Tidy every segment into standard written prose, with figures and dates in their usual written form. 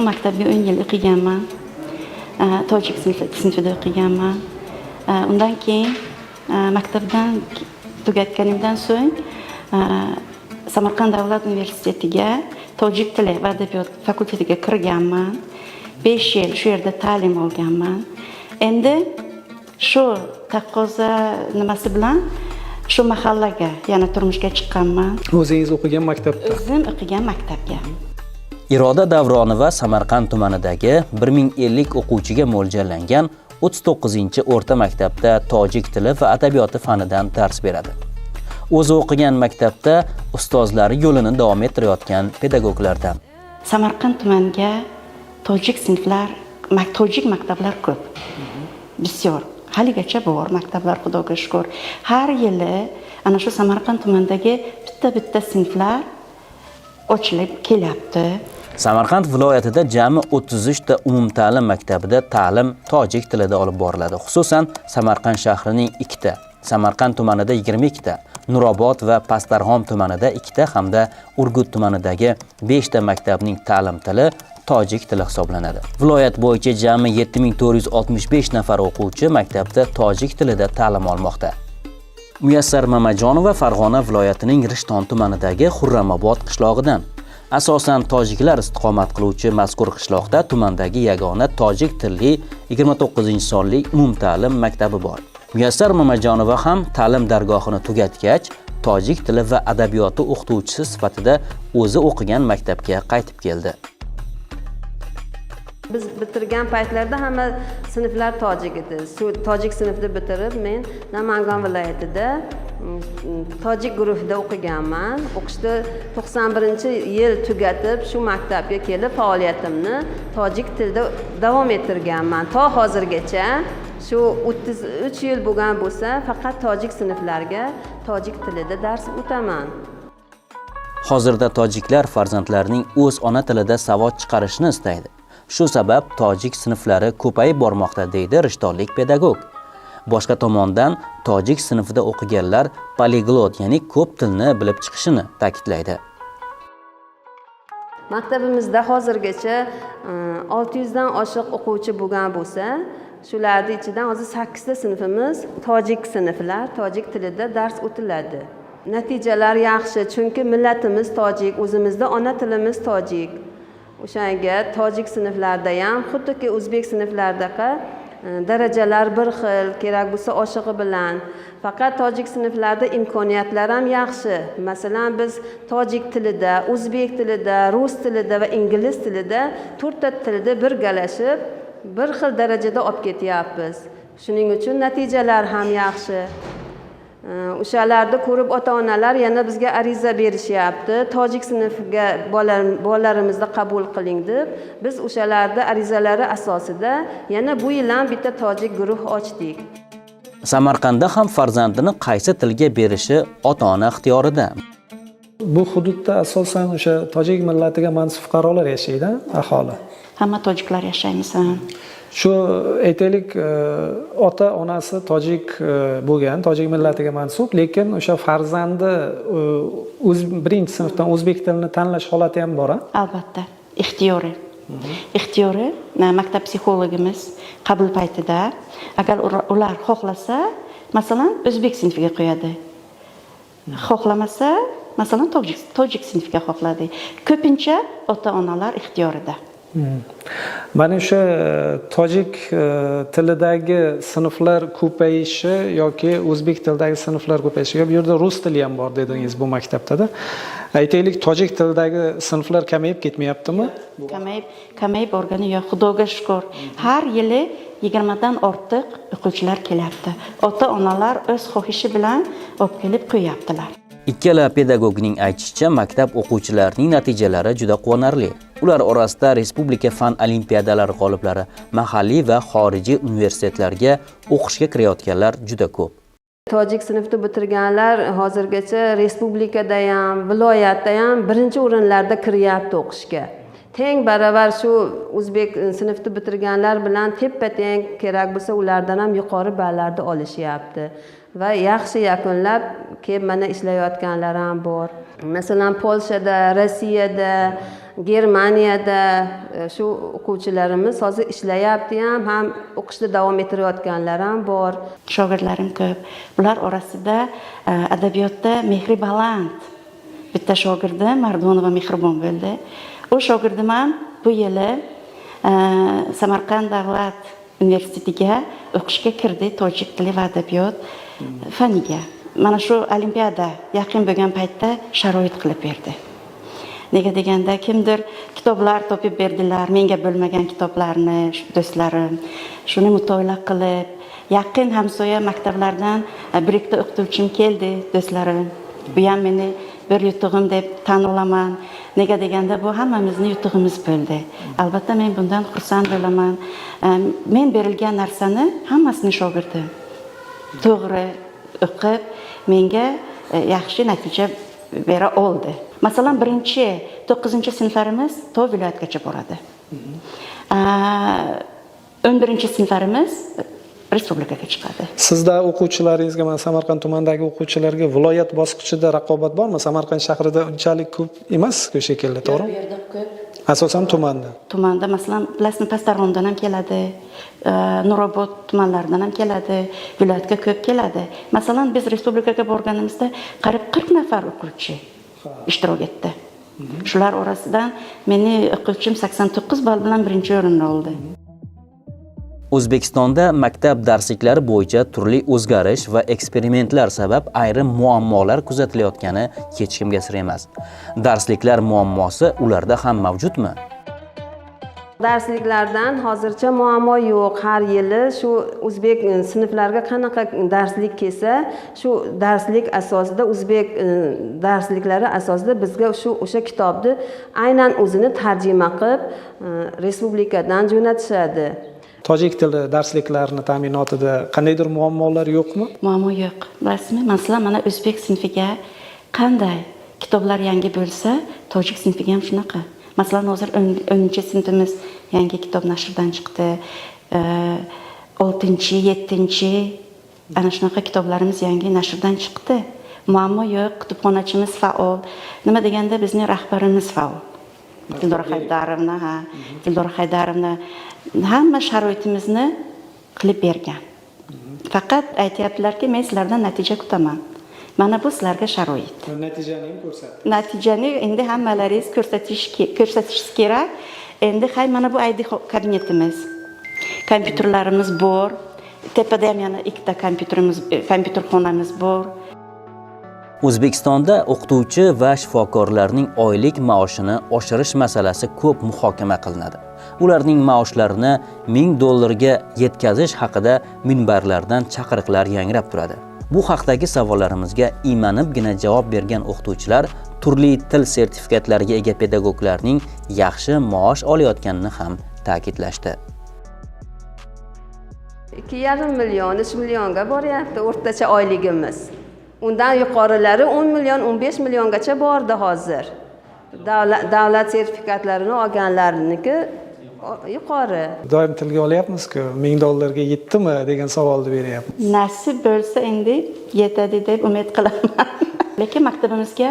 Shu maktabga 10 yil o'qiganman. Tojik sinfida o'qiganman. Undan keyin maktabdan tugatganimdan so'ng Samarqand davlat universitetiga tojik tili va adabiyot fakultetiga kirganman. 5 yil shu yerda ta'lim olganman. Endi shu taqozo nimasi bilan shu mahallaga yana turmushga chiqqanman. O'zingiz o'qigan maktabda? O'zim o'qigan maktabga. Iroda Davronova Samarqand tumanidagi 1050 o'quvchiga mo'ljallangan 39-o'rta maktabda tojik tili va adabiyoti fanidan dars beradi. O'zi o'qigan maktabda ustozlari yo'lini davom ettirayotgan pedagoglardan. Samarqand tumaniga tojik sinflar, tojik maktablar ko'p, bisyor haligacha bor maktablar, xudoga shukur. Har yili ana shu Samarqand tumanidagi bitta bitta sinflar ochilib kelyapti. Samarqand viloyatida jami 33 ta umumta'lim maktabida ta'lim tojik tilida olib boriladi. Xususan, Samarqand shahrining ikkita, Samarqand tumanida 22 ta, Nurobod va Pastdarg'om tumanida ikkita hamda Urgut tumanidagi 5 ta maktabning ta'lim tili tojik tili hisoblanadi. Viloyat bo'yicha jami 7465 nafar o'quvchi maktabda tojik tilida ta'lim olmoqda. Muyassar Mamajonova Farg'ona viloyatining Rishton tumanidagi Xurramobod qishlog'idan. Asosan tojiklar istiqomat qiluvchi mazkur qishloqda tumandagi yagona tojik tilli 29-sonli umumta'lim maktabi bor. Muyassar Mamajonova ham ta'lim dargohini tugatgach, tojik tili va adabiyoti o'qituvchisi sifatida o'zi o'qigan maktabga qaytib keldi. Biz bitirgan paytlarda hamma sinflar tojik edi. Shu tojik sinfni bitirib, men Namangan viloyatida tojik guruhida o'qiganman. O'qishni 91-yil tugatib, shu maktabga kelib faoliyatimni tojik tilida davom ettirganman to hozirgacha. Shu 33 yil bo'lgan bo'lsa, faqat tojik sinflarga tojik tilida dars o'taman. Hozirda tojiklar farzandlarining o'z ona tilida savod chiqarishini istaydi. Shu sabab tojik sinflari ko'payib bormoqda, deydi rishtonlik pedagog. Boshqa tomondan, tojik sinfida o'qiganlar poliglot, ya'ni ko'p tilni bilib chiqishini ta'kidlaydi. Maktabimizda hozirgacha 600dan oshiq o'quvchi bo'lgan bo'lsa, shularni ichidan hozir sakkizta sinfimiz tojik sinflar, tojik tilida dars o'tiladi. Natijalar yaxshi, chunki millatimiz tojik, o'zimizda ona tilimiz tojik. O'shanga tojik sinflarda ham xuddiki o'zbek sinflardaqa darajalar bir xil, kerak bo'lsa oshig'i bilan. Faqat tojik sinflarida imkoniyatlar ham yaxshi. Masalan, biz tojik tilida, o'zbek tilida, rus tilida va ingliz tilida, to'rtta tilda birgalashib bir xil darajada olib ketyapmiz. Shuning uchun natijalar ham yaxshi. O'shalarni ko'rib ota onalar yana bizga ariza berishyapti, tojik sinfiga bolalarimizni qabul qiling deb. Biz o'shalarni arizalari asosida yana bu yil ham bitta tojik guruh ochdik. Samarqandda ham farzandini qaysi tilga berishi ota-ona ixtiyorida. Bu hududda asosan o'sha tojik millatiga mansub fuqarolar yashaydi, aholi? Hamma tojiklar yashaymiz, ha. Shu aytaylik, ota onasi tojik bo'lgan, tojik millatiga mansub, lekin o'sha farzandi o'z birinchi sinfdan o'zbek tilini tanlash holati ham bor a? Albatta, ixtiyoriy. Maktab psixologimiz qabul paytida agar ular xohlasa, masalan, o'zbek sinfiga qo'yadi, xohlamasa, masalan, tojik sinfiga xohladi. Ko'pincha ota onalar ixtiyorida. Mana o'sha tojik tilidagi sinflar ko'payishi yoki o'zbek tilidagi sinflar ko'payishi, bu yerda rus tili ham bor dedingiz bu maktabda-da. Aytaylik, tojik tilidagi sinflar kamayib ketmayaptimi? Kamayib borgani yo'q, xudoga shukur. Har yili 20dan ortiq o'quvchilar kelyapti. Ota onalar o'z xohishi bilan olib kelib qo'yyaptilar. Ikkala pedagogning aytishicha, maktab o'quvchilarining natijalari juda quvonarli. Ular orasida respublika fan olimpiadalari g'oliblari, mahalliy va xorijiy universitetlarga o'qishga kirayotganlar juda ko'p. Tojik sinfni bitirganlar hozirgacha respublikada ham, viloyatda ham birinchi o'rinlarda kiryapti o'qishga. Teng baravar shu o'zbek sinfni bitirganlar bilan teppa teng, kerak bo'lsa ulardan ham yuqori ballarni olishyapti va yaxshi yakunlab kelib mana ishlayotganlar ham bor. Masalan, Polshada, Rossiyada. Germaniyada shu o'quvchilarimiz hozir ishlayapti ham o'qishda davom ettirayotganlar ham bor. Shogirdlarim ko'p. Bular orasida adabiyotda mehri baland bitta shogirdim Mardonova Mehribon bo'ldi. U shogirdim ham bu yili Samarqand davlat universitetiga o'qishga kirdi, tojik tili va adabiyot faniga. Mana shu olimpiada yaqin bo'lgan paytda sharoit qilib berdi. Nega deganda kimdir kitoblar topib berdilar, menga bo'lmagan kitoblarni do'stlarim. Shuni mutolaa qilib, yaqin hamsoya maktablardan bir ikkita o'qituvchim keldi, do'stlarim. Bu ham meni bir yutug'im deb tan olaman. Nega deganda bu hammamizni yutug'imiz bo'ldi. Albatta men bundan xursand bo'laman. Men berilgan narsani hammasini shogirdim to'g'ri o'qib, menga yaxshi natija bera oldi. Masalan, birinchi 9-sinflarimiz to viloyatgacha boradi. 11-sinflarimiz respublikaga chiqadi. Sizda o'quvchilaringizga, mana Samarqand tumanidagi o'quvchilarga viloyat bosqichida raqobat bormi? Samarqand shahrida unchalik ko'p emas shekilli, to'g'rimi? Bu yerda ko'p. Asosan tumanda. Tumanda, masalan, bilasizmi, Pastdarg'omdan ham keladi, Nurobod tumanlaridan ham keladi, viloyatga ko'p keladi. Masalan, biz respublikaga borganimizda qariyb 40 nafar o'quvchi ishtirok etdi. Shular orasidan meni o'quvchim 89 ball bilan birinchi o'rinni oldi. O'zbekistonda maktab darsliklari bo'yicha turli o'zgarish va eksperimentlar sabab ayrim muammolar kuzatilayotgani hech kimga sir emas. Darsliklar muammosi ularda ham mavjudmi? Darsliklardan hozircha muammo yo'q. Har yili shu o'zbek sinflariga qanaqa darslik kelsa, shu darslik asosida, o'zbek darsliklari asosida bizga shu o'sha kitobni aynan o'zini tarjima qilib respublikadan jo'natishadi. Tojik tili darsliklarini ta'minotida qandaydir muammolar yo'qmi? Muammo yo'q. Bilasizmi, masalan, mana o'zbek sinfiga qanday kitoblar yangi bo'lsa, tojik sinfiga ham shunaqa. Masalan, hozir 10-sinfimiz yangi kitob nashrdan chiqdi. 6-chi, 7-chi ana shunaqa kitoblarimiz yangi nashrdan chiqdi. Muammo yo'q, kutubxonachimiz faol. Nima deganda bizning rahbarimiz faol. Dildora Haydarovna, ha, Dildora Haydarovna hamma sharoitimizni qilib bergan. Faqat aytyaptilarki, men sizlardan natija kutaman. Mana bu sizlarga sharoit. Natijani ham ko'rsatdi. Natijani endi hammalaringiz ko'rsatishingiz kerak. Endi hay mana bu ID kabinetimiz. Kompyuterlarimiz bor. Tepada ham yana ikkita kompyuterimiz, kompyuterxonamiz bor. O'zbekistonda o'qituvchi va shifokorlarning oylik maoshini oshirish masalasi ko'p muhokama qilinadi. Ularning maoshlarini $1000 ga yetkazish haqida minbarlardan chaqiriqlar yangrab turadi. Bu haqdagi savollarimizga iymanibgina javob bergan o'qituvchilar turli til sertifikatlariga ega pedagoglarning yaxshi maosh olayotganini ham ta'kidlashdi. 2,5 million, 3 millionga boryapti o'rtacha oyligimiz. Undan yuqorilari 10 million, 15 milliongacha bordi hozir. Davlat sertifikatlarini olganlarniki yuqori. Doim tilga olyapmiz-ku, $1000 ga yetdimi degan savolni beryapmiz. Nasib bo'lsa endi yetadi deb umid qilaman. Lekin maktabimizga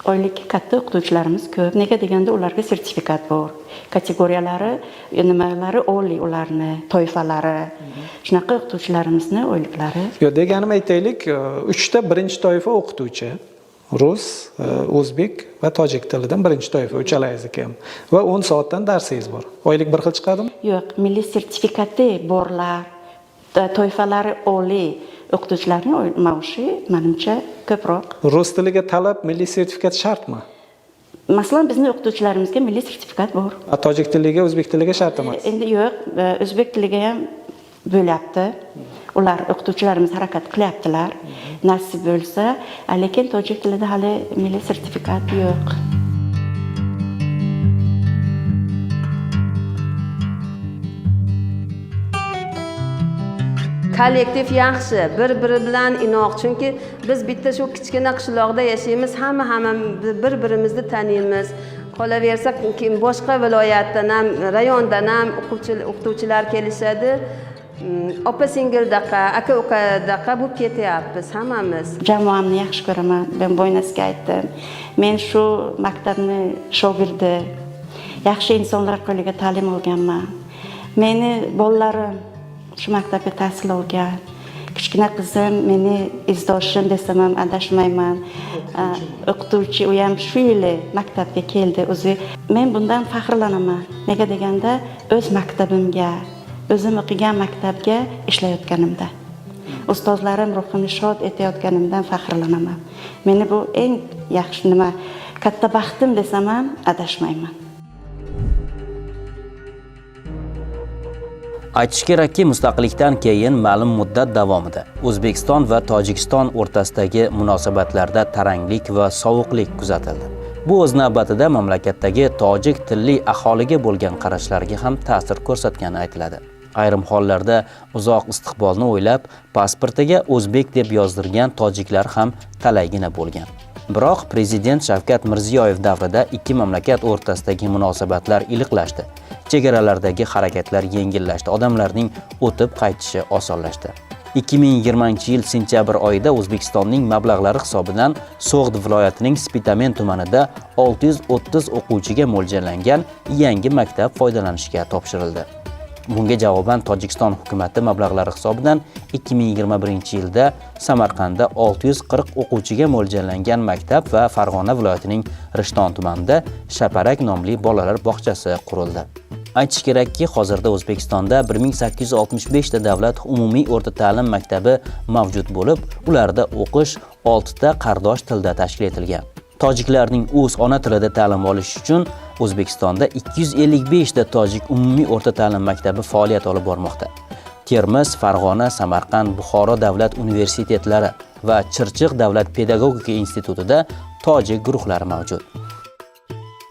oylik katta o'qituvchilarimiz ko'p. Nega deganda ularga sertifikat bor. Kategoriyalari, nimalari oliy ularni, toifalari. Shunaqa o'qituvchilarimizni oyliklari. Yo'q, deganim aytaylik, 3 ta birinchi toifa o'qituvchi. Rus, o'zbek va tojik tilidan birinchi toifa uchalangizniki ham. Va 10 soatdan darsingiz bor. Oylik bir xil chiqadimi? Yo'q, milliy sertifikati borlar, toifalari oliy o'qituvchilarning maoshi menimcha ko'proq. Rus tiliga talab milliy sertifikat shartmi? Masalan, bizning o'qituvchilarimizga milliy sertifikat bor. A tojik tiliga, o'zbek tiliga shart emas. Endi yo'q, o'zbek tiliga ham bo'lyapti. Ular o'qituvchilarimiz harakat qilyaptilar. Nasib bo'lsa, lekin tojik tilida hali milliy sertifikat yo'q. Kollektiv yaxshi, bir-biri bilan inoq, chunki biz bitta shu kichkina qishloqda yashaymiz, hamma bir-birimizni taniymiz. Qolaversa, kim boshqa viloyatdan ham, rayondan ham o'qituvchilar kelishadi. Opa singildaqa, aka ukadaqa bo'lib ketyapmiz hammamiz. Jamoamni yaxshi ko'raman. Men boyagi aytdim, men shu maktabni shogirdi, yaxshi insonlar qo'liga ta'lim olganman. Meni bolalarim shu maktabga tahsil olgan. Kichkina qizim meni izdoshim desam ham adashmayman. O'qituvchi, u ham shu yili maktabga keldi o'zi. Men bundan faxrlanaman. Nega deganda, o'z maktabimga, o'zim o'qigan maktabga ishlayotganimda, ustozlarim ruhini shod etayotganimdan faxrlanaman. Meni bu eng yaxshi nima, katta baxtim desam ham adashmayman. Aytish kerakki, mustaqillikdan keyin ma'lum muddat davomida O'zbekiston va Tojikiston o'rtasidagi munosabatlarda taranglik va sovuqlik kuzatildi. Bu o'z navbatida mamlakatdagi tojik tilli aholiga bo'lgan qarashlarga ham ta'sir ko'rsatgani aytiladi. Ayrim hollarda uzoq istiqbolni o'ylab, pasportiga o'zbek deb yozdirgan tojiklar ham talaygina bo'lgan. Biroq prezident Shavkat Mirziyoyev davrida ikki mamlakat o'rtasidagi munosabatlar iliqlashdi. Chegaralardagi harakatlar yengillashdi, odamlarning o'tib qaytishi osonlashdi. 2020-yil sentyabr oyida O'zbekistonning mablag'lari hisobidan So'g'd viloyatining Spitamen tumanida 630 o'quvchiga mo'ljallangan yangi maktab foydalanishga topshirildi. Bunga javoban Tojikiston hukumati mablag'lari hisobidan 2021-yilda Samarqandda 640 o'quvchiga mo'ljallangan maktab va Farg'ona viloyatining Rishton tumanida Shaparak nomli bolalar bog'chasi qurildi. Aytish kerakki, hozirda O'zbekistonda 1865 ta davlat umumiy o'rta ta'lim maktabi mavjud bo'lib, ularda o'qish 6 ta qardosh tilda tashkil etilgan. Tojiklarning o'z ona tilida ta'lim olish uchun O'zbekistonda 255 ta tojik umumiy o'rta ta'lim maktabi faoliyat olib bormoqda. Termiz, Farg'ona, Samarqand, Buxoro davlat universitetlari va Chirchiq davlat pedagogika institutida tojik guruhlari mavjud.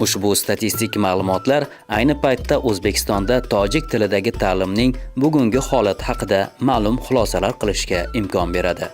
Ushbu statistik ma'lumotlar ayni paytda O'zbekistonda tojik tilidagi ta'limning bugungi holati haqida ma'lum xulosalar qilishga imkon beradi.